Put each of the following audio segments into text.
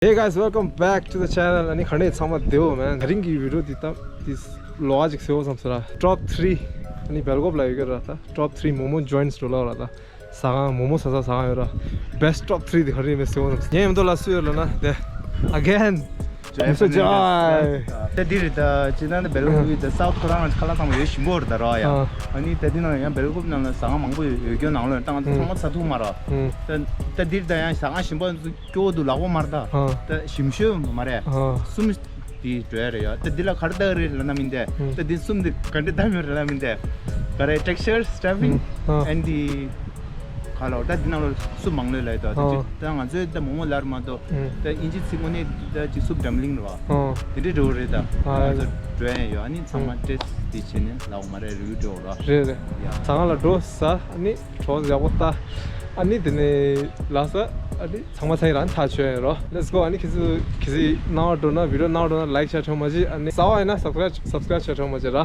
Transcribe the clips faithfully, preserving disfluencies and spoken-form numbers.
Hey guys, welcome back to the channel. ཨ་ནི་ག་འདྲ་ཚང་མ་བདེ་པོ། མེན། དེ་རིང་གི་བི་ཌི་ཡོ་འདི་ད་འདི་ལོ་ཨ་ཅིག་ཟེར་བ་བསམ་སོང་ར། Top three. ཨ་ནི་སྦེལ་ཀོབ་ལ་ཡོད་ཀྱི་ར། ད་Top three Momo joints འགྲོ་ལ་ར། ད་ཟ་ཁང་མོ་མོ་ཟ་ས་ཟ་ཁང་ཡོད་ར། Best top three དེ་ག་རེ་ཡིན་མེད་ཟེར་བ་བསམ་སོང་། ངའི་མིང་ཐོག་ལ་སུ་ཡོད་ལབ་ན་དེ། Again, Mister Joy. ད་འདིར་ད་ཅི་ན་ད་སྦེལ་ཀོབ་ད་སའུཐ་ཁོ་རང་ཁ་ལག་ཚང་མ་ཡོད་ཞིམ་པོ་རེད་ད་ར་ཡ། ཨ་ནི་ད་འདི་ནང་ཡང་སྦེལ་ཀོབ་ནང་ལ་ཟ་ཁང་མང་པོ་ཡོད། ཡོད་སྐྱོ་ནང་ལོ་ཡང་ད་ང་ཚོ་ཚང་མ་ཚ་ཐུག་མ་ར། ད་ད་འདིར་ད་ཡང་ཟ་ཁང་ཞིམ་པོ་སྐྱོ་འདུག་ལག་པ་མར་ད། ད་ཞིམ་ཤོས་མ་རེད། གསུམ་དེ་འགྲོ་ཡ་རེད་ཡ། ད་འདི་ལ་ག་རེ་ལྟ་གི་རེད་ལབ་ན་མིན་ཏེ། ད་འདི་གསུམ་དེ་ག་འདྲ་ལྟ་མི་རེད་ལབ་མིན་ཏེ། ག་རེ་texture, stuffing and the ག་ལ་ད་འདི་ནང་ལ་སུབ་མང་ལོས་ལ་ཡོད་ད། ད་ང་ཚོས་ད་མོ་མོ་ལར་མ་གཏོགས་ད་ཨིན་ཇི་ཚིག་ངོ་ནས་ད་ཅིག་སུབ་ཌམ་ལིང་རེད་བ། དེ་འདྲའི་འགྲོ་རེད་ད། ང་ཚོ་འགྲོ་ཡ་ཡོད། ཨ་ནི་ཚང་མ་ཊེསི་དེ་བྱས་ནས་ལའོ་མ་རེད། རི་བིའུ་འགྲོ་ར། རེད་རེད། ཡ། ཟ་ཁང་ལ་འགྲོ་ཟ། ཨ་ནི་གྲོགས་ཡག་པོ་ལྟ། ཨ་ནི་དེ་ནས་ལ་ས། ཨ་ནི་ཚང་མ་ཚང་ཡི་རང་ཐག་ཆོད་ཡོད་རོ། Let's go. ཨ་ནི་ཁྱེད་ཚོ་གལ་སྲིད་སྣང་བ་འགྲོ་ན། བི་ཌི་ཡོ་སྣང་བ་འགྲོ་ན་ལའིཀ་ཤེར་ཆོག་མ་བྱེད། ཨ་ནི་གསར་པ་ཡིན་ན་སབ་སི་ཀ་རའིབ་སབ་སི་ཀ་རའིབ་ཆོག་མ་བྱེད་ར།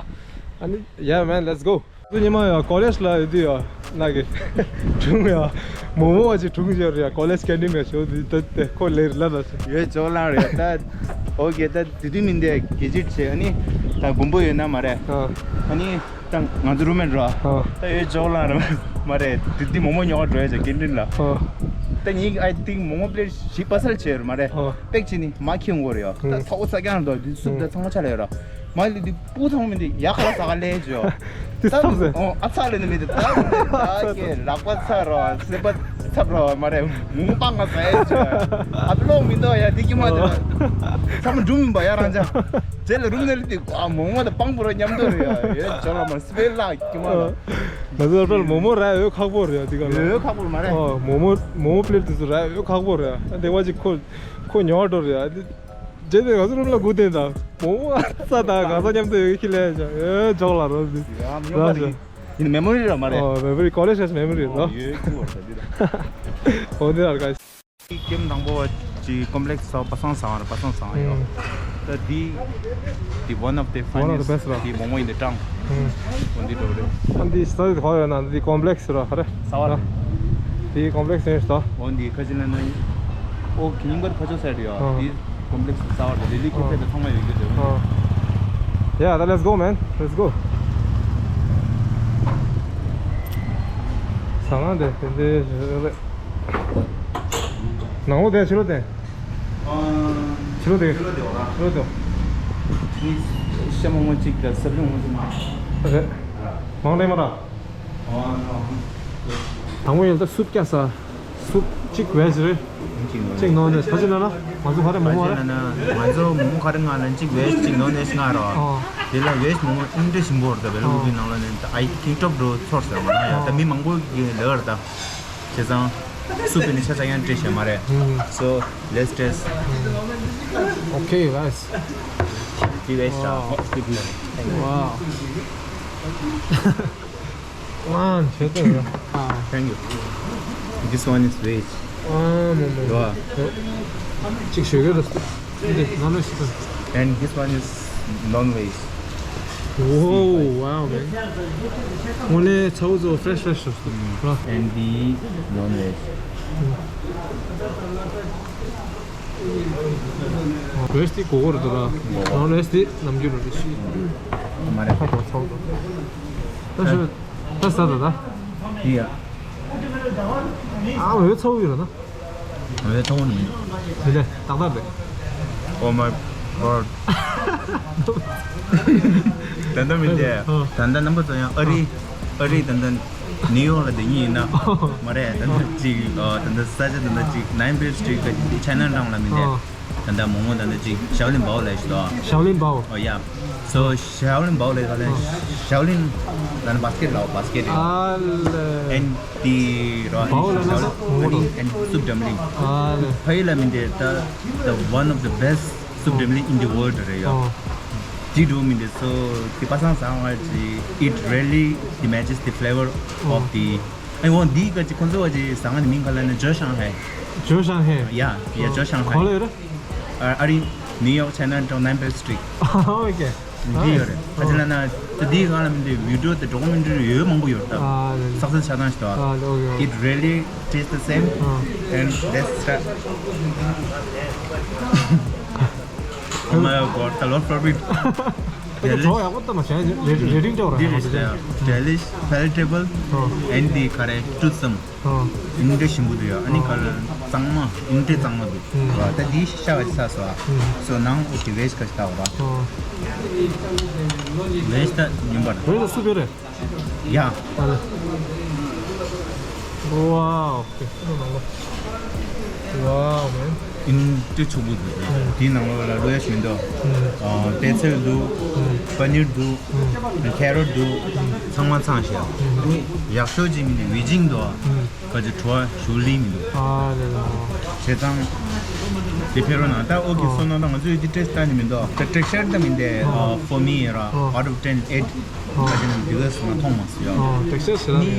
ཨ་ནི་yeah man, let's go. ཉི་མ་ཡང་ཀོ་ལེཇ་ལ་ཡོད་དུས་ཡང་ན་གི་དྲུང་ཡང་མོ་མོ་བ་ཅིག་དྲུང་བྱས་རེད་ཡ། ཀོ་ལེཇ་ཀེན་ཊིན་ལ་ཞོག་དུས་ད་དེ་ཁོ་ལེར་ལ་ལ་ཡོད་ཅོག་ལང་རེད་ད། ཨོ་ཀེ། ད་དེ་དུས་མིན་དེ་གེ་ཇེཊ་བྱས། ཨ་ནི་ད་དགུན་པོ་ཡོད་ན་མ་རེད། ཨ་ནི་ད་ང་ཚོ་རུམ་མེཊ་ར། ད་ཡོད་ཅོག་ལང་རེད་མ་རེད། དེ་དུས་མོ་མོ་ཉོ་བ་འགྲོ་ཡ་ཅིག་ཀེན་ཊིན་ལ། ད་ཉིད་I think མོ་མོ་པི་ལེཊ་བཞི་པ་སལ་བྱས་རེད་མ་རེད། པེག་བྱས་ནི་མ་ཁྱེར་འོང་གི་རེད་ཡ། ད་ཚ་བོ་ས་ཀྱང་འདུག་དེ་སུབ་ད་ཚང་མ་ཆ་ལ་ཡོད་ར། མ་ལི་དེ་སྤུ་ཐང་མི་འདི་ཡག་ལ་ཟ་ག་ལས་ཇོ། དེ་ཚབ་ཟེར། ཨོ་ཨ་ཚ་ལེ་ནི་མི་འདི་ད་ད་ཀེ་ལག་པ་ཚ་རོ། སེམས་པ་ཚབ་རོ་མ་རེད། མུང་པང་ང་ཟ་ཡ་ཇོ། ཨ་པི་ལོག་མི་འདུག་ཡ། དེ་ཀྱི་མ་ཇོ། ཚ་མ་འགྲུབ་མིན་པ་ཡ་རང་ཅག་རྗེས་ལ་རུམ་ནེ་ལི་དེ་ཨ་མོ་ངོ་དང་པང་པོ་རོ་མཉམ་དུ་རེད་ཡ། ཡོད་ཇོ་ལ་མ་སི་པེ་ལ་ཀྱི་མ་ལ། ང་ཚོ་ལ་མོ་མོ་ར་ཡོད་ཁག་པོ་རེད་ཡ། དེ་ག་ལ་ཡོད་ཁག་པོ་མ་རེད། ཨོ་མོ་མོ་མོ་མོ་པི་ལེཊ་དེ་ཚོ་ར་ཡོད་ཁག་པོ་རེད་ཡ། དེ་བ་ཅིག་ཁོ་ཁོ་ཉོ་བ་འགྲོ་རེད་ཡ། དེ་རྗེས་དེ་ང་ཚོ་རུམ་ལ་སྒུག་བསྡད་ད། མོ་མོ་ཨ་ཚ་དང་ག་ས་མཉམ་དུ་ཡོད་ཁི་ལས་ཡོད་ཇོག་ལ་རོ་ཟི། ཡ་མྱོང་བ་རེད། ཡིན་མེ་མོ་རི་ར་མ་རེད། ཨོ་མེ་མོ་རི། ཀོ་ལེཇ་ཧེ་ཛ་མེ་མོ་རི་རོ། ཡོད་ཁུ་བར་ས་འདི་ར། ཨོ་འདི་ར་ག་ཀེམ་དང་པོ་བ་ཅི་ཀོམ་པི་ལེགས་སི་པ་སངས་ཟ་བ་ར། པ་སངས་ཟ་བ་ཡོད། ད་འདི་འདི་one of the one of the funniest best ར། འདི་མོ་མོ་ཡིན་འདི་ཀྲང་། ཨོ་འདི་འགྲོ་རེད། ཨ་འདི་ས་འདི་ཧོ་ཡོད་ན་འདི་ཀོམ་པི་ལེགས་སི་ར་ཧ་རེ་ཟ་བ་ར། འདི་ཀོམ་པི་ལེགས་སི་ཡིན་ཟ། ཨོ་འདི་ཁ་ཅིག་ན་ན་ཨོ་ཁི་ཉིན་གར་ཁ་ཅོ་སེ་ཡོད། འདི་ཀོམ་པི་ལེགས་སི་ཟ་བ་ར། ལི་ལི་ཁེ་ཕེ་དེ་ཚང་མ་ཡོད་རྒྱུ་དེ། Yeah, then let's go, man. Let's go. ཟ་ཁང་དེ་དེ་འདྲའི་རེད། ནང་ལོགས་དེ་ཕྱི་ལོགས་དེ། ཕྱི་ལོགས་དེ། ཕྱི་ལོགས་དེ་འོ་ར། ཕྱི་ལོགས་དེ། ཤ་མོག་མོག་གཅིག་དང་སབ་ལུང་མོག་གཅིག་མ། རེད། མང་ལེ་མ་ར། དང་པོ་ཡིན་ད་སུབ་རྒྱག་ས། སུབ་གཅིག་བེ་ཇི་རེད། གཅིག་ནོ་ནེ་སི། གཅིག་ནོ་ནེ་སི། ཕ་ཆུ་ན་ན་ང་ཚོ་ཧ་རེ་མོ་མོ་ཧ་རེ། ང་ཚོ་མོ་མོ་ཁ་རེ་ང་ལ་གཅིག་བེ་ཇི་གཅིག་ནོ་ནེ་སི་ང་ར། དེ་ལ་བེ་ཇི་མོ་མོ་ཨིན་འདྲ་ཞིམ་པོ་རེད། ད་བེ་ལུ་གི་ནང་ལ་ནི་ད་ཨའི་ཐིང་ཊོབ་འགྲོ་ཚོར་ཟེར་མ་ཡ། ད་མི་མང་པོ་གི་ལེ་བར་ད། བྱས་ཙང་སུབ་ནི་ཆ་ཆ་ཡང་འདྲ་ཞིམ་མ་རེད། So let's taste. Okay, guys. Be best. Wow. Wow. ཨ་ཆེ་ཏོ་ར། Thank you. This one is veg. ཨ་མོ་མོ། ཡོ། གཅིག་ཞུ་གི་རེད། འདི་ནོན་ཝེཇ་ཞིག་དང་། And this one is non-veg. Whoa, wow, man. དངོས་གནས་ཚ་བོ་ཚོ་ཧྥི་རེཤ་ཧྥི་རེཤ་ཞིག་ར། And the non-veg. ཝེཇ་དེ་གོ་གོ་རེད་འདུག་ར། ནོན་ཝེཇ་དེ་ནམ་རྒྱུན་རེད། མ་རེད། ཁ་དོག་ཚ་བོ་དང་། ད་ཞུ། ད་ཟ་ད་ད། ཡ། ཨ་འོད་ཚ་བོ་ཡོད་ལ་ན། འོད་ཚ་བོ་ནི་མི་འདུག་མི་ལས་ཏག་ཏག་རེད། Oh my god. ད་ལྟ་མི་འདས། ཨ། ད་ལྟ་རྣམ་པ་ཚོ་ཡང་ཨ་རི། ཨ་རི་ད་ལྟ་ནིའུ་ཡོག་ལ་བསྡད་མཁན་ཡིན་ན། མ་རེད། ད་ལྟ་ཅིག་ཨ། ད་ལྟ་ས་ཆ་ད་ལྟ་ཅིག་ནའིན་བྷེལ་སི་ཊི་རིཊ་ག་ཅིག་ཆའི་ན་ཊའུན་ལ་མི་འདས། ཨ། ད་ལྟ་མོ་མོ་ད་ལྟ་ཅིག་ཞའོ་ལིན་བའོ་ལ་ཞིག་དོ། ཞའོ་ལིན་བའོ། Oh yeah. So ཞའོ་ལིན་བའོ་ལ་ག་ལ། ཨ། ཞའོ་ལིན་ལ་ན་བ་སི་ཀེཊ་ལ་བ་སི་ཀེཊ། ཨ་ལེ། And the རོ། བའོ་ལ་ན་ཞའོ་ལིན། ཨ་ནི་and soup dumpling. ཨ་ལེ། ཕ་ཡུལ་ལ་མི་འདས་ད་the one of the best soup dumpling in the world རེད་ཡ། ཨོ། ཇི་འགྲོ་མི་འདས། So དེ་པ་སངས་ཟ་བ་ཅི། It really the matches the flavor of the. ཨ་འོ་འདི་ག་ཅི་ཁོང་ཚོ་བ་ཅི་ཟ་ཁང་གི་མིང་ག་ལ་ན་ཇོ་ཤང་ཧའེ། ཇོ་ཤང་ཧའེ། Yeah, yeah, ཇོ་ཤང་ཧའེ། ག་ལ་ཡོད་རེད། ཨ་རི་ནིའུ་ཡོག་ཆའི་ན་ཊའུན་ནའིན་བྷེལ་སི་ཊི་རིཊ། Okay. འདི་ཡོད་རེད། ཨ་ཅི་ལ་ན་ད་འདིའི་སྒང་ལ་མི་འདི་བི་ཌི་ཡོ་དེ་ཌོ་ཀུ་མེན་ཊ་རི་ཡོད་མང་པོ་ཡོད་ད། ཨ་ལེ་ལེ། སག་སེ་སི་ཆགས་སྟངས་ཤིག་ད། ཨ་ལེ་ཨོ་ཁེ་ཨོ་ཁེ། It really tastes the same. ཨ། And that's the Oh my God, I love it. དེ་གྲོགས་ཡག་པོ་ལྟ་མ་བྱས་རེ་རེ་ཌིང་སྤྲད་ར། འདི་རེད་ཟེར། Delish, palatable, and the ཁ་རེ་toothsome. ཨ། ཨིན་འདྲ་ཞིམ་པོ་འདུག་ཡ། ཨ་ནི་ཁ་ལ་གཙང་མ་ཨིན་འདྲ་གཙང་མ་འདུག་ཨ། ད་འདི་ཤ་བ་ཤ་སོ་ཨ། སོ་ནང་ཨོ་ཁེ་ཝེ་ཇི་ཁ་ཤས་ལྟ་བ་ར། ཨ། ཝེ་ཇི་ད་ཉུང་པ་ར། ཝེ་ཇི་ད་སུ་བེ་རེད། Yeah. ཨ་ལེ། Wow. Okay. Wow, man. ཨིན་ཏེ་ཆུ་བུ་འདུག་དེའི་ནང་ལོགས་ལ་ལོས་མི་འདུག་ཨ། པད་ཚལ་འདུག་པ་ནིར་འདུག་ཁེ་རོ་ཊི་འདུག་ཚང་མ་ཚང་ཤག་ཡག་ཤོས་ཅིག་མི་འདུག་ཝི་ཇིང་འདུག་ག་ཅི་བྲོ་བ་ཞུ་ལིང་མི་འདུག་ཨ་ལེ་ལེ། བྱས་ཙང་དེ་ཕེ་རོ་ན་ད་ཨོ་ཁེ་སོ་ན་ད་ང་ཚོས་འདི་ཊེ་སི་ཊི་ལྟ་ནི་མི་འདུག་ད་ཊེག་སི་ཅར་ད་མི་འདུག་ཨ། For me ར་out of ten eight ཨ། ག་ཅི་ན་འདི་ག་སོ་ན་མཐོང་མ་སོང་ཡ། ཨ། ཊེག་སི་ཅར་ཞེ་དྲག་མི་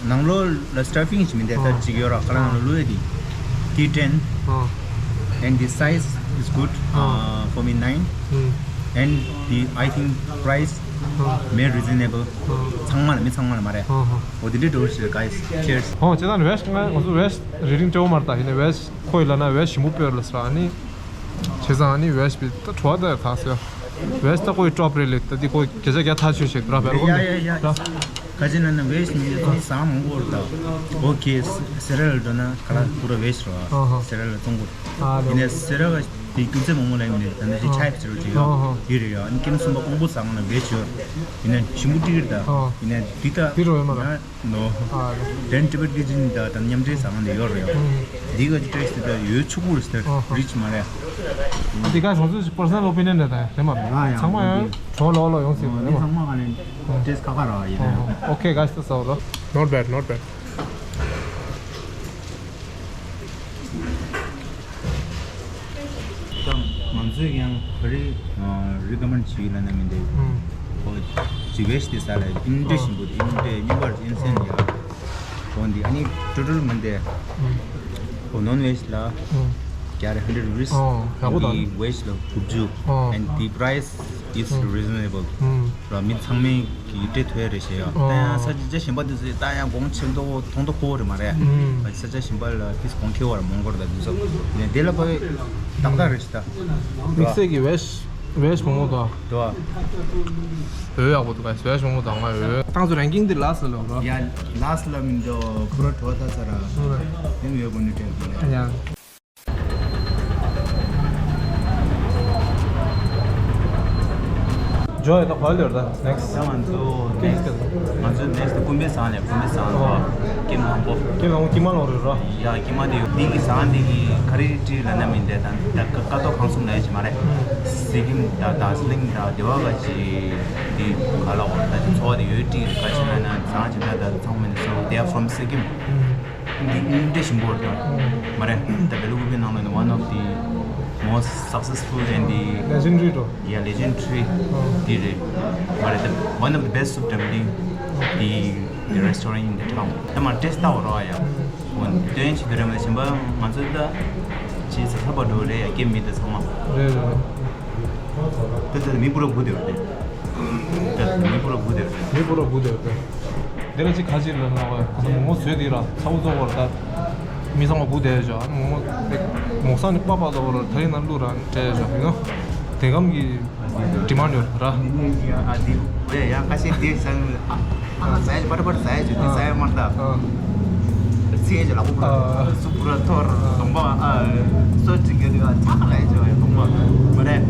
ནང་ལོགས་ལ་སི་ཊ་ཕིང་ཞིག་མི་འདུག་ད་ཅིག་ཡོད་ར། ཁ་ལ་ནང་ལོགས་ལུས་ཡ་དེ་ཊི་ཊེན། And the size is good. ཨ། For me nine. And the, I think, price very reasonable. ཚང་མ་ལ་མི་ཚང་མ་ལ་མ་རེད། འོ་དེ་འདྲའི་འགྲོ་ཞེས། Guys, cheers. ཧོ་ཇི་ལྟར་ཝེ་ཇི་ང་ང་ཚོ་ཝེ་ཇི་རི་ཌིང་སྤྲད་མ་རེད་ད། ཡིན་ནའི་ཝེ་ཇི་ཁོ་ཡི་ལ་ན་ཝེ་ཇི་ཞིམ་པོ་སྤོས་ལ་ཟེར་ཨ་ནི། བྱས་ཙང་ཨ་ནི་ཝེ་ཇི་བི་ད་བྲོ་བ་ད་ཡར་ཐག་ཟེར། ཝེ་ཇི་ད་ཁོ་ཡི་ཊོབ་རེད་ལེ། ད་འདི་ཁོ་བརྒྱ་ཆ་བརྒྱ་ཐག་ཆོད་བྱེད་ར་བེར་ཀོ་ཡ་ནི་ཡ་ཡ། ར། ག་ཅི་ན་ན་ཝེ་ཇི་མི་ཚོ་ཟ་མང་པོ་རེད་ད། ཨོ་ཁེ་སི་རེལ་འགྲོ་ན་ག་ལ་པུ་ར་ཝེ་ཇི་རེད་བ། སི་རེལ་ལ་བཙོང་གོ་ཨ་ལེ། ཡིན་ནའི་སི་རེལ་བ་དེ་སྐྱིད་ཚད་མང་པོ་ལ་ཡིན་ནའི་ད་ནི་ཅི་ཆའི་ཕི་ཟེར་བ་ཅིག་ཡོད་དེ་རེད་ཡ། ཨ་ནི་ཀེམ་གསུམ་པ་ཀོང་པོ་ཟ་ང་ལ་ཝེ་ཇི་ཡོད། ཡིན་ནའི་ཞིམ་པོ་ཏིག་རེད་ད། ཡིན་ནའི་འདི་ད་དེ་རོ་ཡོད་མ་རེད། ནོ། ཨ་ལེ། ཌེན་ཊི་བེཊ་ཀི་ཅིན་ད་ད་མཉམ་འབྲེལ་ཟ་ང་ལ་ཡོད་རེད་ཡ། འདི་ག་ཅི་ཊེག་སི་ད་ཡོད་ཆོག་པོ་རེད་ཟེར། རིཆ་མ་རེད། འདི་ག་ང་ཚོ་པར་སོ་ནལ་ཨོ་པི་ནི་ཡན་རེད་ད། རེད་མ་རེད། ཡ་ཡ། ཚང་མ་ཡང་གྲོགས་ལོག་ལོག་ཡོང་སྲིད་པ་རེད་མ། ཚང་མ་ག་ནས་ཊེག་སི་ཁ་ཁ་ར་ཡིན་ན། ཨོ་ཁེ་ག་ཤི་ད་ཟ་བ་རོ། Not bad, not bad. ང་ཚོས་ཀྱང་ག་རེ་རི་ཀོ་མེན་ཌི་བྱེད་ལ་ན་མི་འདུག་ཨོ་ཇི་ཝེ་ཇི་དེ་ས་ལ་ཨིན་འདྲ་ཞིམ་པོ་ཨིན་འདྲ་ཉིན་པར་ཨིན་སེན་ཡ། ཨོ་འདི་ཨ་ནི་ཊོ་ཊལ་མི་འདུག་ཨོ་ནོན་ཝེ་ཇི་ལ་ཨོ་རྒྱ་རེ་ཧན་ཌེཌ་རུ་པི་སི། ཨོ་ཡག་པོ་ད། ཝེ་ཇི་ལ་དགུ་བཅུ། ཨོ་and the price is reasonable. ཨོ་ར་མི་ཚང་མས་ཀྱི་སྤྲད་ཐུབ་ཡ་རེད་ཞེས་ཡ། ད་ཡང་ས་ཆ་ཆ་གཞན་པ་དེ་ཚོས་ད་ཡང་གོང་ཆེ་མདོག་མཐོང་མདོག་ཁོ་བོ་རེད་མ་རེད། ཨ་ས་ཆ་གཞན་པ་ལ་ཕིས་གོང་ཁེ་བ་ར་མོང་གོ་ར་ད་དུས་ཚོད་ནས་དེ་ལ་ཕ་བའི་ཏག་ཏག་རེད་ཞེས་ད། དམིགས་བསལ་གྱི་ཝེ་ཇི་ཝེ་ཇི་མང་པོ་འདུག་དོ། འོ་ཡག་པོ་འདུག་ག་ཝེ་ཇི་མང་པོ་འདུག་ང་འོ། ཏང་ཚོ་རེང་ཀིང་དེ་ལ་སི་ལོ་ར། ཡ་ལ་སི་ལ་མི་འདུག་ཁོ་ར་གྲོ་ད་ཚ་ར། ཡང་ཡོད་གོ་ནི་དྲན་གི་ཡ། ཇོ་ཡ་ད་ག་ལེར་ད་ནེག་སི། ད་ང་ཚོ་ནེག་སི་ང་ཚོ་ནེག་སི་ཀུན་དཔེ་བཟང་ལས་ཀུན་དཔེ་བཟང་ལ་ཀེམ་ཧང་པོ། ཀེམ་ཧང་པོ་ཀེམ་མ་ལོ་རེ་ར། ཡ་ཀེམ་མ་དེ་ཡོད་དེ་གི་བཟང་དེ་གི་ག་རེ་བྲིས་ལ་ན་མིན་དེ་ད་ད་ཀ་ཀ་ཏོ་གང་གསུམ་ལ་ཡ་ཅི་མ་རེད། སི་ཀིམ་ད་དར་ཇི་ལིང་ད་དེ་བ་ག་ཅི་དེ་ག་ལ་འོ་ད་ཅི་ཚོ་བ་དེ་ཡོད་བྲིས་ག་ཅི་ན་ན་བཟང་ཅི་ད་ད་ཚང་མིན་སོ་they are from Sikkim. འདི་འདི་ཞིམ་པོ་རེད། མ་རེད། The Belugube ནང་ལ་one of the most successful and the legendary to yeah legendary འདི་རེད། མ་རེད། The one of the best soup དམ་འདི་the the restaurant in the town. ད་མ་ཊེ་སི་ཊི་ལྟ་བ་རོ་ཡ། འོན་ཏེ་ཞིག་ཏུ་རེད་མ་ཞིམ་པ་ང་ཚོ་ད་ཅི་ཟ་ས་པ་འགྲོ་རེད་ཡ་སྐྱེ་མི་དེ་ཚང་མ། རེད་རེད། ད་ད་མི་པུ་ར་བུ་དེ་རེད། ད་མི་པུ་ར་བུ་དེ་རེད། མི་པུ་ར་བུ་དེ་རེད། དེ་ལ་ཅི་ག་ཅི་ལ་ན་བ་ཁོ་ཚོ་མོ་མོ་བཟོས་དེ་ར་ཚ་བོ་ཚོ་བར་ད་མི་ཚང་མ་བུ་དེ་ཡོད་ཅོ་མོ་མོ་དེ་མོ་སང་ནི་པ་པ་ཚོ་བར་ད་རིང་ན་ལུ་ར་དྲེ་ཡོད་ཅོ་ཡིན་ནོ། དེ་གམ་གི་ཌི་མན་ཌི་ཡོད་ར། ཨ་དེ་དེ་ཡང་ཁ་ཤས་དེ་ས་ཨ་ཟ་ཡ་པར་པར་ཟ་ཡ་ཅོ་དེ་ཟ་ཡ་མར་ད། ཚེ་ཡ་ཅོ་ལ་པོ་པ་སུ་པུ་ར་ཐོར་དོང་པ་ཨ་སོ་ཅིག་གི་ཨ་ཚ་ཁ་ལ་ཡ་ཅོ་ཡ་དོང་པ་མ་རེད།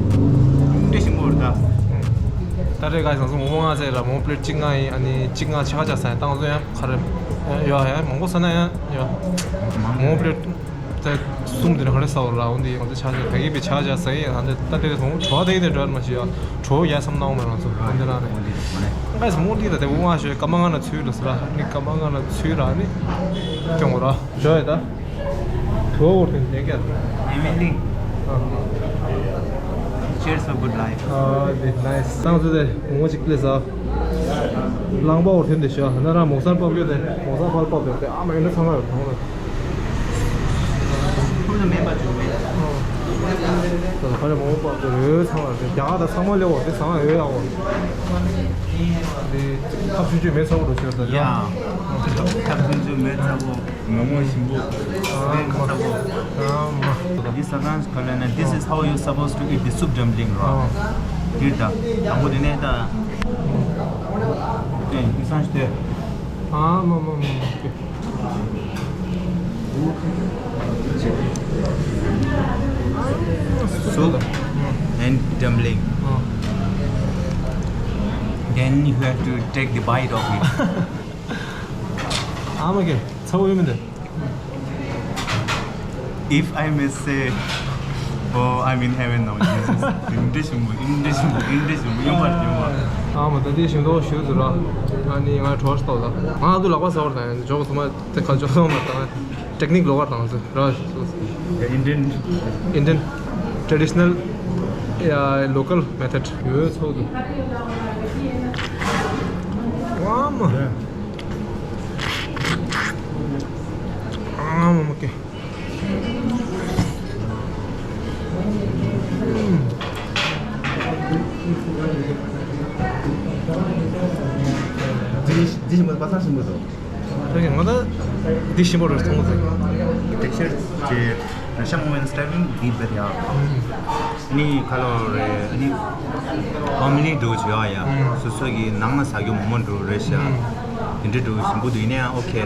འདྲེ་ཞིམ་པོ་རེད་ད། ད་རེས་ག་ཡི་ཟང་ཟང་མོ་མོ་ང་ཚེ་ར་མོ་པླེ་ཊི་གཅིག་ལྔ་ཡིན། ཨ་ནི་གཅིག་ལྔ་ཆ་ཆ་ཟ་ཡ་བཏང་བཟོ་ཡ་ག་རེ་ཡོད་ཡ་མང་པོ་ཟ་ན་ཡ་ཡོད་མོ་པླེ་ཊི། ད་གསུམ་དེ་ནི་ག་རེ་ཟ་བ་ར་འོན་ཏེ་ང་ཚོ་ཆ་ཆ་ད་གི་པའི་ཆ་ཆ་ཟ་ཡིན། ཨ་ནི་ད་དེ་ཚོ་གྲོ་བ་དེ་ཡིན་ནས་འགྲོ་མ་ཤེས་ཡ་གྲོ་ཡ་བསམ་ནའོ་མ་རང་ཚོ་འོན་ཏེ་ར་རེད། ང་ཚོ་མོ་དེ་ད་དེ་འུ་མ་ཤོད་ཀ་མ་ང་ན་ཚུལ་ལ་ཟ་ར་ནི་ཀ་མ་ང་ན་ཚུལ་ར་ནི་སྐྱོང་བ་ར་འགྲོ་ཡ་ད། གྲོ་བོར་དེ་ནས་ཀྱ། Emily. Cheers for good life. ཨ་དེ་ནའི་སི། ཏང་ཚོ་དེ་མོ་གཅིག་ལས་ཟ། གླང་པ་འོར་ཐོན་དེ་ཤོ་ན་ར་མོག་སར་པབ་ཡོད་དེ་མོག་སར་ཕར་པབ་ཡོད་དེ་ཨ་མ་ཡོད་ན་ཚང་མ་ཡོད་ཐོང་ལ། ཁོང་ཚོ་མེད་པ་བྱུང་མེད། ད་ ཁ་ལ་མོ་པ་དེ་རོལ་ཚང་བ་རེད། རྒྱ་གར་དང་ཚང་མ་ལེ་བ་དེ་ཚང་ཡོད་ཡག་བ། དེ་ཐབས་ཆུང་ཆུང་མེད་ཚ་བོ་རུ་ཤོར་ད་ཡ། ཐབས་ཆུང་ཆུང་མེད་ཚ་བོ་མོ་མོ་ཞིམ་པོ་ཚ་བོ། This is how you supposed to eat the soup dumpling, right? དེ་ད་དང་པོ་དེ་ནས་ད་དེ་ཡིན་སང་ཞིག་དེ། ཨ་མ་མ་མ་མ། Soup and dumpling. Then you have to take the bite of it. ཨ་མ་གེ་ཚ་བོ་ཡོད་མི་འདུག If I may say, oh, I'm in heaven now, Jesus. English mo, English mo, English mo, ཡོང་བར་ཡོང་བར། ཨ་མ་ད་དེ་ཞིམ་མདོག་ཞུ་ཟེར་ར། ཨ་ནི་ང་གྲོགས་ཤིག་ལྟོགས་ད། ང་ཚོ་ལག་པ་ཟ་བར་དང་འཇོག་ཚོ་མ་དེ་ཁ་འཇོག་ཚོ་མ་དང་། Technique ལོག་པར་བཏང་ཟེར་ར། Indian Indian traditional, yeah, local method. ཡོད་ཚོགས་འདུག་ཝ་མ། ཨ་མ་མ་ཀེ། འདི་འདི་ཞིམ་པོ་པ་སངས་ཞིམ་པོ་འདུག་ད་གིན་ང་ད་འདི་ཞིམ་པོ་རེད་མཐོང་གི་འདུག Texture ཅེས་རེ་ཤ་མོ་ཡན་སི་ཊའི་ལིང་འདི་བེད་ཡ། ནི་ཁ་ལོ་རེ་ནི་ཕ་མི་ལི་འགྲོ་བྱོས་ཡ། སོ་སོ་གི་ནང་ལ་ཟ་རྒྱུ་མང་མང་འགྲོ་རེད་ཤག་དེ་འདྲ་འགྲོ་ཞིམ་པོ་འདུག་ཡིན་ན་ཡང་okay.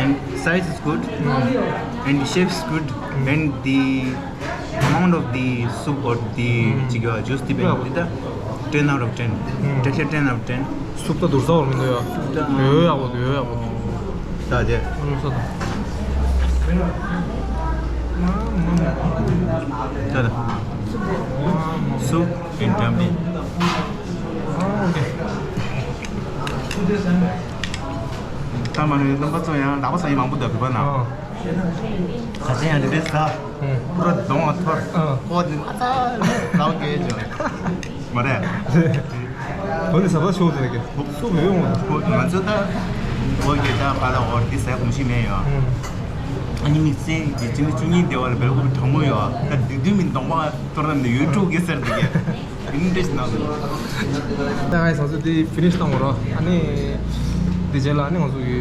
And size is good. And the shape is good. And the amount of the soup or the ཅིག་ཡོད་juice དེ་བས་འདི་ད་ten out of ten. Texture ten out of ten. སུབ་ད་དུར་ས་བར་མི་འདུག་ཡ། ཡོད་ཡག་པོ་འདུག་ཡོད་ཡག་པོ་འདུག་ད་དེ། ཨ་ནུ་ས་ད། ད་ད། སུབ་and dumpling. ད་མ་ནི་རྣམ་པ་ཚོ་ཡང་ལག་པ་ཟ་ཡི་མང་པོ་འདུག་གི་པ་ན། ཨ། ཁ་ཆེ་ཡང་འདི་འདྲས་ཟ། ཨུ། པུ་ར་གདོང་ང་ཐོར། ཨ། ཁོ་ནི་མ་ཚ་ལའོ་སྐད་ཅོ། མ་རེད། བོད་ནི་ཟ་ལ་ཤོག་ཟེར་གི་སུ་བོད་ཡོང་བ། ཁོ་ང་ཚོ་ད་བོད་ཀྱི་ད་པ་ལ་འོར་འདི་ཟ་གོམས་གཤིས་མེད་ཡོད། ཨ་ནི་དམིགས་བསལ་གྱི་སྤྱི་ཟླ་བཅུ་གཉིས་སྡེ་བ་ལ་བེལ་ཀོབ་གྲང་མོ་ཡོད། ད་དུས་དུས་མིན་གདོང་པ་གཏོར་ན་ནི་ཡོད་ཀྲུག་གི་ཟེར་འདི་གི་ཨིན་འདྲེས་ན། ད་ང་ཚོ་འདི་ཕི་ནིཤ་བཏང་བ་ར། ཨ་ནི་འདི་རྗེས་ལ་ཨ་ནི་ང་ཚོ་གི་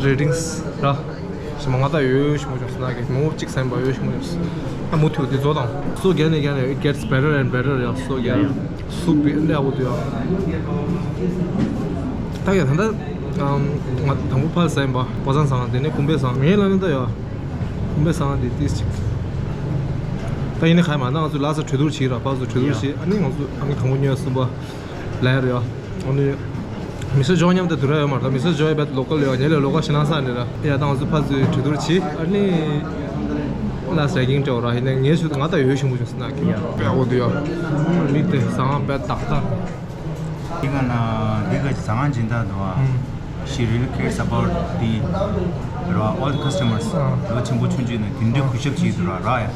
རེ་ཊིང་སི་ར། ཞི་མ་ང་ད་ཡོད་ཞི་མོ་ཅོག་སི་ན་གི་མོ་གཅིག་སེམས་པ་ཡོད་ཞི་མོ་ཅོག་སི། ཨ་མུ་མཐུད་དེ་ཚོ་དང་སོ་རྒྱལ་ནས་རྒྱལ་ནས་it gets better and better ཡ། སོ་རྒྱལ་སུ་བི་ལེ་ཨ་བོ་དུ་ཡ། ད་ཡ་ད་ད་ང་དང་པོ་ཕར་སེམས་པ་པ་སངས་སང་དེ་ནས་ཀུམ་པའི་སང་ངའི་ལ་ནི་ད་ཡ་ཀུམ་པའི་སང་དེ་ཏིས་ཅིག་ད་ཡིན་ནི་ཁ་ཡ་མ་ད་ང་ཚོ་ལ་ས་གྲོས་བསྡུར་བྱེད་ར་ཕར་ཚོ་གྲོས་བསྡུར་བྱེད། ཨ་ནི་ང་ཚོ་ཨ་ནི་དང་པོ་ཉོས་སུ་བ་ལ་ཡ་ར་ཡ། ཨ་ནི། མི་སི་ཇོ་མཉམ་དུ་དུ་ར་ཡོད་མ་རེད། མི་སི་ཇོ་ཡི་བེད་ལོ་ཀལ་ཡོད། ཉེ་ལས་ལོ་ཀལ་ཤི་ན་ས་ནི་ར་ཡ། ད་ང་ཚོ་ཕར་ཚུར་གྲོས་བསྡུར་བྱེད། ཨ་ནི་ལ་སེ་གིང་ཏྲེ་ར་ཡིན་ན་ངས་ཞུ་ད་ང་ད་ཡོད་ཞུ་མོ་ཞུ་སི་ན་གི་ཡ་བེད་འོ་དུ་ཡ། མི་དེ་ཟང་བེད་ཏག་ཏག་དེ་ག་ན་འདི་ག་ཟང་སྦྱིན་བདག་འདུག་ཨ། She really cares about the ར་all the customers. ལོ་ཆེན་པོ་ཆུང་ཆུང་ནས་དེ་འདྲའི་གུས་ཞབས་བྱེད་དུ་ར་ར་ཡ།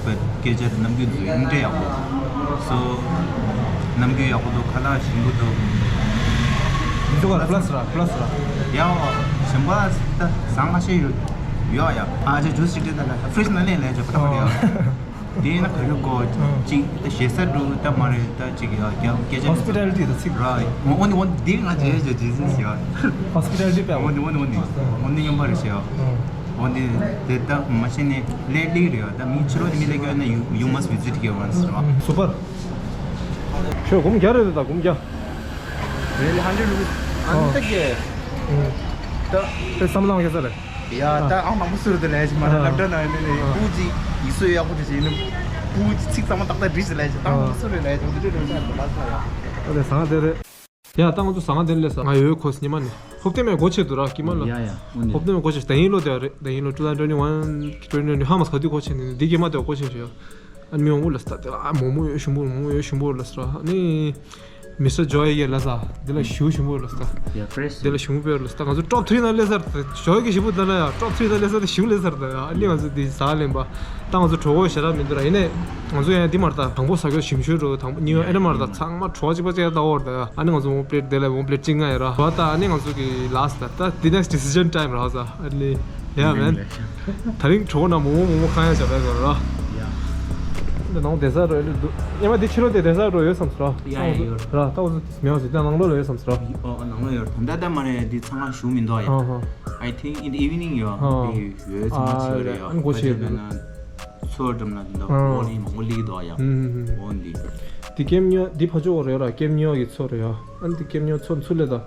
བོད་སྐད་ཆ་རྣམ་འགྱུར་འཛུལ་ཡིན་འདྲ་ཡག་པོ། སོ། རྣམ་འགྱུར་ཡག་པོ་འདུག་ཁ་ལག་ཞིམ་པོ་འདུག་འདི་ཚོ་ག་ལ་པ་ལ་སི་ར་པ་ལ་སི་ར། ཡ་ཞིམ་པ་ད་ཟང་ང་ཤེས་ཡོད་ཡོད་ཡ། ཨ་ཅེ་ཇུས་ཅིག་སྤྲད་ད་ལ་ཧྥི་རིཇ་ནང་ལེན་ལེན་ཅོ་ཕ་ཏ་ཕ་ཏ་ཡ། དེ་ན་ག་རེ་གོ་ཅིག་ད་ཞེ་ས་འདུག་ད་མ་རེད་ད་ཅིག་ཡ་རྒྱ་སྐད་ཆ་ཧོ་སི་པི་ཊ་ལི་ཊི་ད་ཚིག་ར་ཡ། འོ་ནི་འོ་ནི་འདི་ང་ཇེ་ཇེ་ཇེ་ཟིན་ཡ། ཧོ་སི་པི་ཊ་ལི་ཊི་པ་འོ་ནི་འོ་ནི་འོ་ནི་འོ་ནི་ཡོང་པ་རེད་ཤེས་ཡ། འོ་འདི་དེ་ལྟ་མ་བྱས་ནས་ལས་སླེབས་རེད་ཡ། ད་མི་ཕྱི་ལོགས་ནས་མི་སླེབས་ཀྱི་ཡོད་ན་you you must visit here once རེད་བ། སུ་པར། ཁྱོད་སྒོར་མོ་བརྒྱ་རེད་ད་སྒོར་མོ་བརྒྱ། Really hundred rupees? ཨ་ནི་ད་གེ། ད་དེ་བསམ་བློ་བཏང་གེ་ས་རེད། ཡ་ད་ཨང་མང་པོ་སུ་རེད་ལས་ཀྱི་མ་རེད། སློབ་གྲྭ་ནང་ནས་ནས་སྤུ་ཅིག་ཡིག་གཟུགས་ཡག་པོ་ཅིག་བྱས་ནས་སྤུ་ཅིག་ཚིག་ཚང་མ་ཏག་ཏག་བྲིས་ལས་ཀྱི་ཨང་མང་པོ་སུ་རེད་ལས་ཀྱི་འོ་དེ་འདྲ་རེད་ས་རེད་ལ་ས་ཡ། ཨ་ལས་བཟང་དེ་རེད། ཡ་ད་ང་ཚོ་ཟ་ཁང་དེ་ལས་ས་ང་ཡོད་ཁོ་སི་ཉི་མ་ནས་ཧོབ་ཏེ་མེད་སྒོ་ཕྱེ་འདུག་ར་ཀི་མ་ལ། ཡ་ཡ་འོ་ནས། ཧོབ་ཏེ་མེད་སྒོ་ཕྱེ་ད་ཡིན་ལོ་དེ་རེད་ད་ཡིན་ལོ་two thousand twenty one twenty twenty ཧ་མ་ས་དུས་སྒོ་ཕྱེ་ནས་འདི་གི་མ་དེ་སྒོ་ཕྱེ་ཞུ་ཡ། ཨ་མི་མང་པོ་ལ་ས་དེ་ལ་ཨ་མོ་མོ་ཡོད་ཞུ་འབོར་མོ་མོ་ཡོད་ཞུ་འབོར་ལ་ས་ར་ནི། མི་སི་ཊར་ཇོ་ཡི་ལ་ས་དེ་ལ་ཞུ་ཞུ་འབོར་ལ་ས། ཡ་ཕི་རེ་སི་དེ་ལ་ཞུ་འབོར་ལ་ས་ང་ཚོ་ཊོབ་ཐི་རི་ན་ལས་ས་ཇོ་ཡི་གི་ཞུ་འབོར་དེ་ལ་ཡ་ཊོབ་ཐི་རི་ན་ལས་ས་དེ་ཞུ་ལས་ས་ར་ད་ཡ་ཨ་ནི་ང་ཚོ་དེ་ས་ལེན་པ། ད་ང་ཚོ་གྲོགས་པོ་ཞེ་དྲག་མི་འདུག་ར། ཡིན་ནའི་ང་ཚོ་ཡང་འདི་མར་ད་དང་པོ་ཟ་རྒྱུ་ཞིམ་ཤོས་འགྲོ་དང་པོ་ཉི་ཡོ་ཨེ་འདྲ་མར་ད་ཚང་མ་གྲོགས་གཅིག་པ་གཅིག་ཡར་ལྟ་བར་ད་ཡ། ཨ་ནི་ང་ཚོ་ཝོང་པི་ལེ་ཊི་དེ་ལ་ཝོང་པི་ལེ་ཊི་གཅིག་ང་ཡ་ར་བ་ད་ཨ་ནི་ང་ཚོ་གི་ལ་སི་ད་ད་the next decision time ར་ས་ཨ་ནི་ཡ་མེན། ད་རིང་གྲོགས་ན་མོ་མོ་མོ་མོ་ཁ་ཡ་བྱ་བ་གོ་ར། ཡ། འདི་ནང་བསྡད་ས་རོ་ཡོད་འདུག་ཉི་མ་འདི་ཕྱི་ལོགས་དེ་བསྡད་ས་རོ་ཡོད་བསམ་སོང་ར། ཡ་ཡ་ཡོད། ར་ད་འོ་ཚོ་མེད་བ་ཟེར་ད་ནང་ལོགས་ལ་ཡོད་བསམ་སོང་ར། ཨོ་ནང་ལོགས་ཡོད། ད་ལྟ་ད་མ་རེད། འདི་ཚང་མ་ཞུ་མི་འདུག་ཡ། ཧ་ཧ། I think in the evening ཡོད། ཨ་འདི་ཡོད་ཚང་མ་ཞུ་རེད་ཡ། ཨ་འགོ་ཆེ་ཡོད་འདུག་ཚོ་འགྲམ་ན་འདི་འདུག་ཨོ་ནི་མང་པོ་ལིག་འདུག་ཡ། ཨོ་འདི། འདི་ཀེམ་ཉོ་འདི་ཕ་ཕྱོགས་རེད་ར། ཀེམ་ཉོ་གི་ཚོ་རེད་ཡ། ཨ་འདི་ཀེམ་ཉོ་ཚོ་ཚུར་ལས་ད།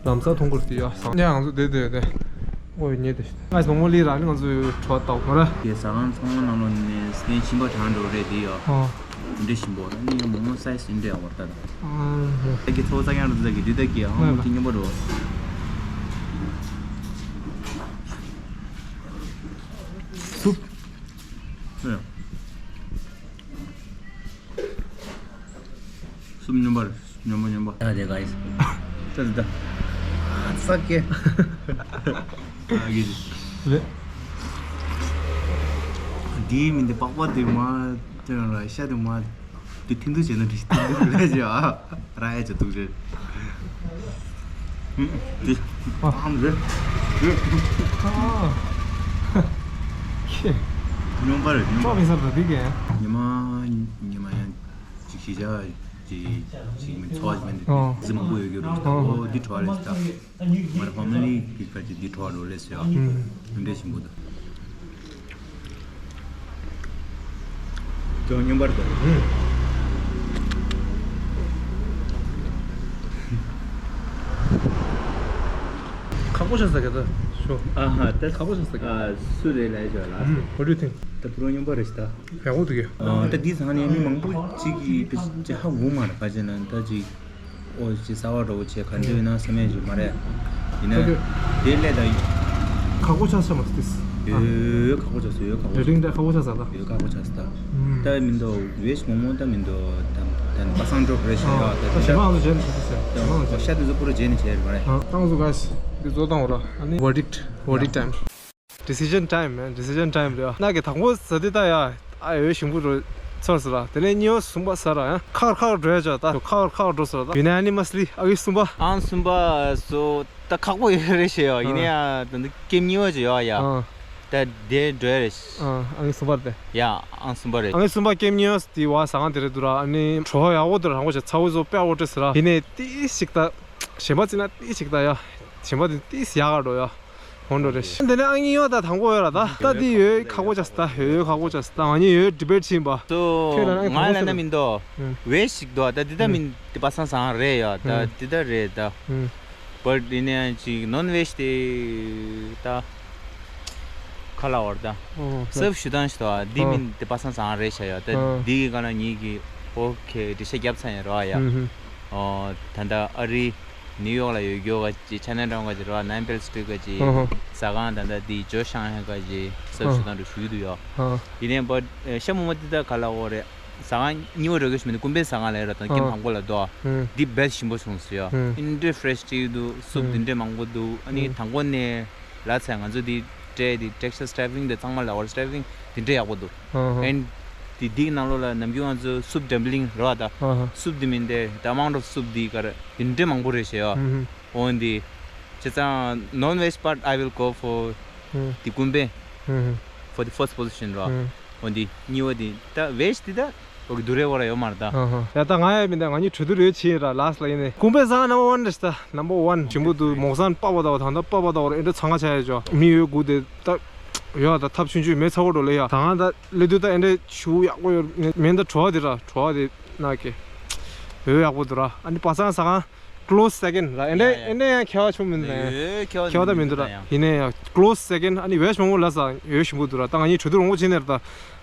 ལམ་སང་མཐོང་གི་རེད་ཡ། སང་ཉིན་ང་ཚོ་བསྡད་བསྡད་བསྡད། ཨོ་ཡ་ཉེ་དེ། ང་ཚོ་མོ་ལི་ར་ནི་ང་ཚོ་གྲོ་བ་བཏགས་མ་ར། དེ་ཟ་ཁང་ཚང་མ་ནང་ལོགས་ནས་སྐད་ཤིང་པ་གྲང་འགྲོ་རེད་དེ་ཡ། ཨོ། དེ་འདྲ་ཞིམ་པོ་ར་ནི་ཡ་མོ་མོ་སའི་སི་འདྲ་ཡ་བར་ད། ཨ་ཧ། ད་གི་ཚོ་ཙག་ཡང་རུ་ཙག་གི་དུས་ད་གི་ཨ་མོ་གི་སྙོམས་པ་རོ། སུབ། ཨ། སུབ་སྙོམས་པར་སྙོམས་པ་སྙོམས་པ། ཡ་དེ་ག་ཡིན། ད་ད་ད། ས་ཀེ། ཨ་གི་རེད། འདིའི་མི་འདི་པགས་པ་དེ་མ་དེ་རང་ལ་ཤ་དེ་མ་དེ་ཐིན་དུ་བྱས་ན་འདི་ཐིན་དུ་ལས་བྱས་ཨ་ར་ཡ་བྱས་འདུག་རེད། འདི་ཨ་ཧམ་རེད། རེད། ཨ་ཁེ། སྙོམས་པར་སྙོམས་པར། ཅོག་གི་སར་ད་འདི་གས། ཉི་མ་ཉི་མ་ཡང་། ཅིག་གཞིས་ཆགས་ཀྱི་ཅིག་མི་འཚོ་བ་ཞིག་མིན་འདུག་ཨོ། རྫི་མང་པོ་ཡོད་རྒྱུ་རེད། ཨོ། ཨོ་འདི་བྲོ་བ་རེད་ད། ང་རང་ཕ་མ་ལི་གི་ཁ་ཅིག་འདི་བྲོ་བ་རོ་ལས་སོ་ཡ། ཨུམ། འདི་འདྲས་ཞིམ་པོ་འདུག་ཅོག་སྙོམས་པར་འདུག་ཨུམ། ཁག་པོ་ཆགས་ས་ག་ད་ཤོ། ཨ་ཧ་ད་ཁག་པོ་ཆགས་ས་ག་ཨ་སུ་རེད་ལ་ཡ་ཅོག་ལ། ཨུམ། What do you think? ད་བུ་རོ་སྙོམས་པར་རེད་ད། ཡག་པོ་འདུག་གི་ཨ་ད་འདི་ཚང་ནས་མི་མང་པོ་ཅིག་གིས་དཔེ་ཅིག་ཧ་གོ་མ་རེད། ག་ཅེ་ན་ད་ཅིག་ཨོ་ཅིག་གསར་བ་འདྲ་བོ་བྱས་ག་འདྲ་ཡོད་ན་བསམ་ཡས་ཅིག་མ་རེད། ཡིན་ན་ཨོ་ཁེ། དེ་སླད་ད་ཁག་པོ་ཆགས་ས་མ་སྟེ། ཡོད་ཁག་པོ་ཆགས་སོ། ཡོད་ཁག་པོ་དེ་རིང་ད་ཁག་པོ་ཆགས་ས་ད། ཡོད་ཁག་པོ་ཆགས་ས་ད། ད་མི་འདུག་ཝེ་ཤི་མོ་མོ་ད་མི་འདུག་ད་ད་པ་སང་འགྲོ་རེ་ཞིག་ཡོད་ད། ད་ཞེ་མ་ང་ཚོ་བྱས་ནས་ཆགས་ས་ཟེར། ཞེ་མ་ང་ཚོ་ཤ་དེ་ཚོ་པུ་ར་བྱས་ནས་བྱས་རེད་མ་རེད། ཨ་ང་ཚོ་ག་ཞིག་འདི་བཟོ་བཏང་བ་ར། ཨ་ནི་verdict verdict time། Decision time, man. Decision time རེད། ང་གི་དང་པོ་ཟ་དེ་ད་ཡ། ཨ་ཡོད་ཞིམ་པོ་རུ་ཚོར་ཟེར་ར། དེ་ནས་གཉིས་པ་གསུམ་པ་ཟ་ར་ཡ། ཁག་ཁག་འགྲོ་ཡ་ཅོག་ད་ཁག་ཁག་འགྲོ་ཟེར་ར་ད། unanimously ཨ་གི་གསུམ་པ། ཨང་གསུམ་པ་སོ་ད་ཁག་པོ་ཡོད་རེད་ཞེས་ཡོད། ཡིན་ན་ཡ་ད་འདི་ཀེམ་གཉིས་པ་ཅིག་ཡོད་ཡ། ཨ་ད་དེ་འགྲོ་ཡ་རེད། ཨ་ཨ་གི་གསུམ་པ་རེད། ཡ་ཨང་གསུམ་པ་རེད། ཨ་གི་གསུམ་པ་ཀེམ་གཉིས་པ་དེ་བ་ཟ་ཁང་དེ་རེད་འདུག་ར། ཨ་ནི་བྲོ་བ་ཡག་པོ་འདུག་ར། ཧང་གོ་ཞེ་ཚ་བོ་བཟོ་དཔེ་ཡག་པོ་སྤྲད་ཟེར་ར། ཡིན་ནའི་ཏིས་ཞིག་ད་གཞན་པ་ཅིག་ན་ཏིས་ཞིག་ད་ཡ། གཞན་པ་དེ་ཏིས་ཡག་ག་འགྲོ་ཡ། ཧོན་འགྲོ་རེད། འདི་ནས་ཨང་གཉིས་ཡོད་ད་དང་པོ་ཡོད་ར་ད། ད་འདི་ཡོད་ཁག་པོ་ཆགས་སི་ད་ཡོད་ཁག་པོ་ཆགས་སི་ད། ང་གཉིས་ཡོད་ཌི་བེཊ་ཕྱིན་པ། སོ་ཁྱོད་ལ་ང་ལ་ན་མི་འདུག་ཝེ་ཞིག་འདུག་ད་འདི་ད་མི་འདི་པ་སང་སང་རེད་ཡ། ད་འདི་ད་རེད་ད། བཊ་ཡིན་ན་ཡང་ཅིག་ནོན་ཝེ་དེ་ད་ཁ་ལ་བར་ད་སབ་ཞུ་སྟངས་ཤིག་འདུག་འདི་མི་འདི་པ་སང་སང་རེད་ཤག་ཡ། ད་འདི་གི་ག་ན་ངེད་ཀྱི་ཨོ་ཁེ་འགྲེལ་བཤད་རྒྱབ་ཚར་ཡིན་ར་ཡ། ད་ད་ཨ་རི། ནིའུ་ཡོག་ལ་ཡོད་རྒྱུ་ག་ཅིག་ཆ་ནན་ཊའུན་ག་ཅིག་རེད་བ། ནན་པེལ་སི་ཊི་རིཊ་ག་ཅིག་ཧོ་ཧོ། ཟ་ཁང་ད་ལྟ་འདི་ཇོ་ཤང་ཧེ་ག་ཅིག་སབ་ཞུ་སྟངས་འགྲོ་ཞུ་གི་འདུག་ཡོ། ཧོ། ཡིན་ནའི་བཊ་ཤ་མོག་མོག་འདི་ད་ག་ལ་འོ་རེད། ཟ་ཁང་གཉིས་པ་འགྲོ་གི་ཞུ་མི་འདུག་ཀུན་དཔེ་ཟ་ཁང་ལ་ཡོད་ར། ད་ཀེམ་ཧོ། དང་པོ་ལ་འདུག་ཧུམ། འདི་བེ་སི་ཊི་ཞིམ་པོ་བྱུང་སོང་ཡོ། ཧུམ། ཨིན་འདྲེ་ཧྥི་རེ་ཤི་ཅིག་འདུག་སུབ་ཧུམ། འདི་འདྲེ་མང་པོ་འདུག་ཨ་ནི་ཧུམ། དང་པོ་ནས་ལ་ཚ་ང་ཚོ་འདི་སྤྲད་འདི་ཊེག་སི་ཊར་སི་ཊ་ཕི་ང་འདི་ཚང་མ་ལ་ཨོར་ཌར་སི་ཊ་ཕི་ང་འདི་འདྲེ་ཡག་པོ་འདུག་ཧོ་ཧོ། ཨེན་འདི་འདི་ནང་ལོགས་ལ་ནམ་རྒྱུན་ང་ཚོ་སུབ་ཌམ་པི་ལིང་རེད་བ་ད། ཧོ་ཧོ། སུབ་འདི་མིན་ཏེ་the amount of soup འདི་ག་རེ་འདི་འདྲེ་མང་པོ་རེད་ཞེས་ཡོ། ཧུམ་ཧུམ། འོན་ཏེ། བྱས་ཙང་non veg part I will go for ཧུམ། the ཀུན་དཔེ། ཧུམ་ཧུམ། For the first position ར། ཧུམ། འོན་ཏེ་གཉིས་པ་དེ་ད་veg དེ་ད་འོ་གི་དུ་རེ་བ་ར་ཡོད་མ་རེད་ད། ཧ་ཧ། ཡ་ད་ང་ཡ་མི་འདུག་ང་གཉིས་གྲོས་བསྡུར་ཡོད་ཕྱིན་ར་ལཱསི་ལ་ཡིན་ནས་ཀུན་དཔེ་ཟ་ཁང་ནམ་བར་ཝན་རེད་ད། ནམ་བར་ཝན་ཞིམ་པོ་འདུག་མོག་སན་པགས་པ་དང་ད་ལྟ་པགས་པ་དང་ཨེ་འདྲ་ཚང་ང་ཆ་ཡ་ཅོ་མི་ཡོད་དགུ་དེ་ད། ཡོད་ད་ཐབས་ཆུང་ཆུང་མེད་ཚ་བོ་འགྲོ་ལེ་ཡ་ད་ང་ད་ལེ་དུ་ད་ཨེ་འདྲ་ཆུ་ཡག་པོ་ཡོད་མེད་ད་བྲོ་བ་དེ་ར་བྲོ་བ་དེ་ན་ཀེ། ཡོད་ཡག་པོ་འདུག་ར་ཨ་ནི་པ་སང་ཟ་ཁང་། Close second ར། ཨེ་འདྲ་ཡ་ཡ། ཨེ་འདྲ་ཡ་ཁྱད་པར་ཆུང་མིན་ནས། ཡོད་ཁྱད་པར་ད་མི་འདུག་ར། ཡིན་ནའི་ཡང་close second ཨ་ནི་ཝེ་ཤ་མང་པོ་ལ་ས་ཡོད་ཞིམ་པོ་འདུག་ར། ད་ང་གཉིས་གྲོས་བསྡུར་མང་པོ་བྱས་ནས་ར་ད།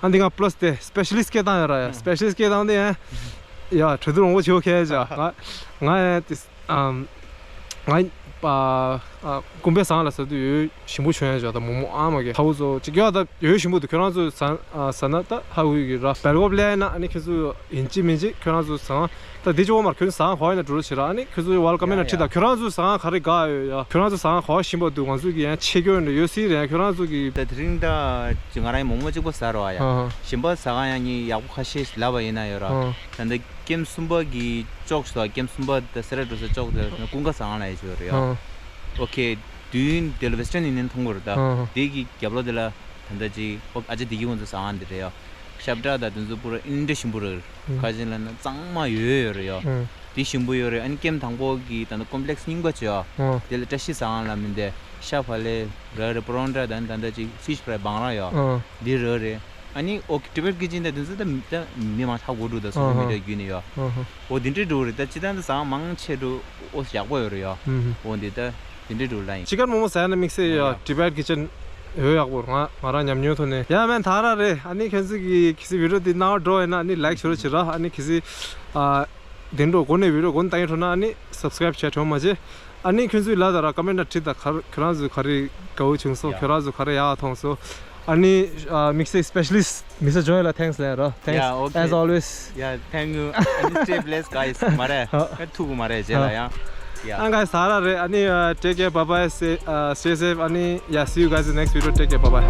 ཨ་འདི་ང་པ་ལ་སི་དེ་སི་པེ་ཤ་ལི་སི་ཊི་སྐད་བཏང་ཡོད་ར་ཡ། སི་པེ་ཤ་ལི་སི་ཊི་སྐད་བཏང་དེ་ཡ། ཡ་གྲོས་བསྡུར་མང་པོ་བྱེད་ཁྱད་ཅག་ང་ང་ཡ་དེ་ཨམ། ང་ཨ་ཨ་ཀུན་དཔེ་ཟ་ཁང་ལ་ཟ་དུས་ཡོད་ཞིམ་པོ་བྱུང་ཡ་ཅག་ད་མོག་མོག་ཨ་མ་གེ་ཧ་བུ་ཚོ་ཅིག་ཡོད་ད། ཡོད་ཞིམ་པོ་འདུག་ཁྱོད་རང་ཚོ་ཟ་ཨ་ཟ་ན་ད་ཧ་གོ་གི་ར། སྦེལ་ཀོབ་ལ་ཡིན་ན་ཨ་ནི་ཁྱོད་ཚོ་ཡིན་གཅིག་མིན་གཅིག་ཁྱོད་རང་ཚོ་ཟ་ཁང་ད་འདི་ཅིག་འོ་མར་ཁྱོད་ཚོ་ཟ་ཁང་ག་བ་ཡིན་ན་འགྲོ་རོགས་བྱེད་ར། ཨ་ནི་ཁྱོད་ཚོ་ཝེལ་ཀམ་ཡིན་ན་ཡ་ཁྲིད་ད། ཡ། ཁྱོད་རང་ཚོ་ཟ་ཁང་ག་རེ་དགའ་ཡོད་ཡ། ཁྱོད་རང་ཚོ་ཟ་ཁང་ག་བ་ཞིམ་པ་འདུག་ང་ཚོ་གི་ཡང་ཆེད་སྐྱོན་འདྲ་ཡོད་སྲིད་རེད། ཁྱོད་རང་ཚོ་གི་ད་དེ་རིང་ད་ཅིག་ང་རང་མོག་མོག་གཅིག་པོ་ཟ་རོགས་ཡ། ཧ་ཧ། ཞིམ་པ་ཟ་ཁང་ཡང་ངས་ཡག་པོ་ཁ་ཤས་ལབ་པ་ཡིན་ན་ཡོད་ར། ཧ། ད་ལྟ་ཀེམ་གསུམ་པ་གི་ཅོག་ཞིག་འདུག་ཀེམ་གསུམ་པ་ད་སེ་ར་འགྲོ་ས་ཅོག་དེ་ལ་ཀུན་དགའ་ཟ་ཁང་ལ་ཡ་ཅིག་ཡོད་རེད་ཡ། ཧ། ཨོ་ཁེ། དུས་ཡུན་དེ་ལ་ཝེ་སི་ཊན་ཡུ་ནི་ཡན་མཐོང་གི་རེད་ད། ཧ་ཧ། དེ་གི་རྒྱབ་ལོགས་དེ་ལ་ད་ལྟ་ཅིག་ཨོ་ཨ་ཅག་བདེ་སྐྱིད་ཁོང་ཚོ་ཟ་ཁང་འདི་རེད་ཡ། ཤ་བཀྲ་དང་དེ་ཚོ་པུ་ར་ཨིན་འདྲ་ཞིམ་པོ་རེད། ཨུམ། ཁ་ཅིག་ལ་ན་གཙང་མ་ཡོད་ཡོད་རེད་ཡ། ཨུམ། དེ་ཞིམ་པོ་ཡོད་རེད། ཨ་ནི་ཀེམ་དང་པོ་གི་ད་ནི་ཀོམ་པི་ལེགས་རྙིང་པ་ཅིག་ཡ། ཨུམ། དེ་ལ་བཀྲ་ཤིས་ཟ་ཁང་ལ་མིན་ཏེ་ཤ་བག་ལེབ་རག་རེད། པ་རོན་ཊ་དང་ད་ལྟ་ཅིག་ཕིཤ་ཕ་རའི་བང་ར་ཡ། ཨུམ། དེ་རག་རེད། ཨ་ནི་ཨོ་ཊི་བེཊ་ཀི་ཅན་དང་དེ་ཚོ་ད་ད་མི་མང་ཧ་གོ་འགྲོ། ད་སོ་ཤལ་མི་ཌི་ཡ་བརྒྱུད་ནས་ཡ། ཨུམ། ཨོ་དེ་འདྲའི་འགྲོ་རེད། ད་སྤྱིར་བཏང་ད་ཟ་ཁང་མང་ཆེ་འགྲོ་ཨོ་ཡག་པོ་ཡོད་རེད་ཡ། ཨུམ། ཨོ་འདི་ད་དེ་འདྲའི་འགྲོ་ལ་ཡིན། ཅི་ཀན་མོ་མོ་ཟ་ཡ་ན་དམིགས་བསལ་ཡ། ཡ། ཊི་བེཊ་ཀི་ཅན་ཡོད་ཡག་པོ་རེད། ང་ང་རང་ཉམས་མྱོང་ཐོག་ནས་ཡ། མན་ད་ར་རེད། ཨ་ནི་ཁྱོད་ཚོ་གི་གལ་སྲིད་བི་ཌི་ཡོ་འདི་རྣ་བར་འགྲོ་ཡིན་ན་ཨ་ནི་ལའིཀ་ཞུ་རོགས་བྱེད་ར། ཨ་ནི་གལ་སྲིད་ཨ་དེ་འགྲོ་འགོ་ནས་བི་ཌི་ཡོ་འགོ་ནས་ལྟ་ཡིན་འགྲོ་ན་ཨ་ནི་སབ་སི་ཀ་རའིབ་བྱས་གྲོངས་མ་བྱེད། ཨ་ནི་ཁྱོད་ཚོས་ལབ་དང་ར་ཀོ་མེན་ཊ་བྲིས་དང་། ཁྱོད་རང་ཚོས་ག་རེ་དགའ་བོ་བྱུང་སོང་། ཡ། ཁྱོད་རང་ཚོས་ག་རེ་ཡག་མཐོང་སོང་། ཨ་ནི་ཨ་དམིགས་བསལ་སི་པེ་ཤ་ལི་སི་ཊི་མི་སི་ཊར་ཇོ་ཨེལ་ལ་ཐེངས་ལབ་ར། Thanks, yeah, okay, as always. Yeah, thank you. And stay blessed, guys. མ་རེད། ཧ། ཨ་ཐུག་གི་མ་རེད་རྗེས་ལ་ཡང་། Yeah. ཨ་གའི་ཟ་ར་རེད། ཨ་ནི་ཨ་take care, bye bye, stay, uh, stay safe. ཨ་ནི་yeah, see you guys in the next video. Take care, bye bye.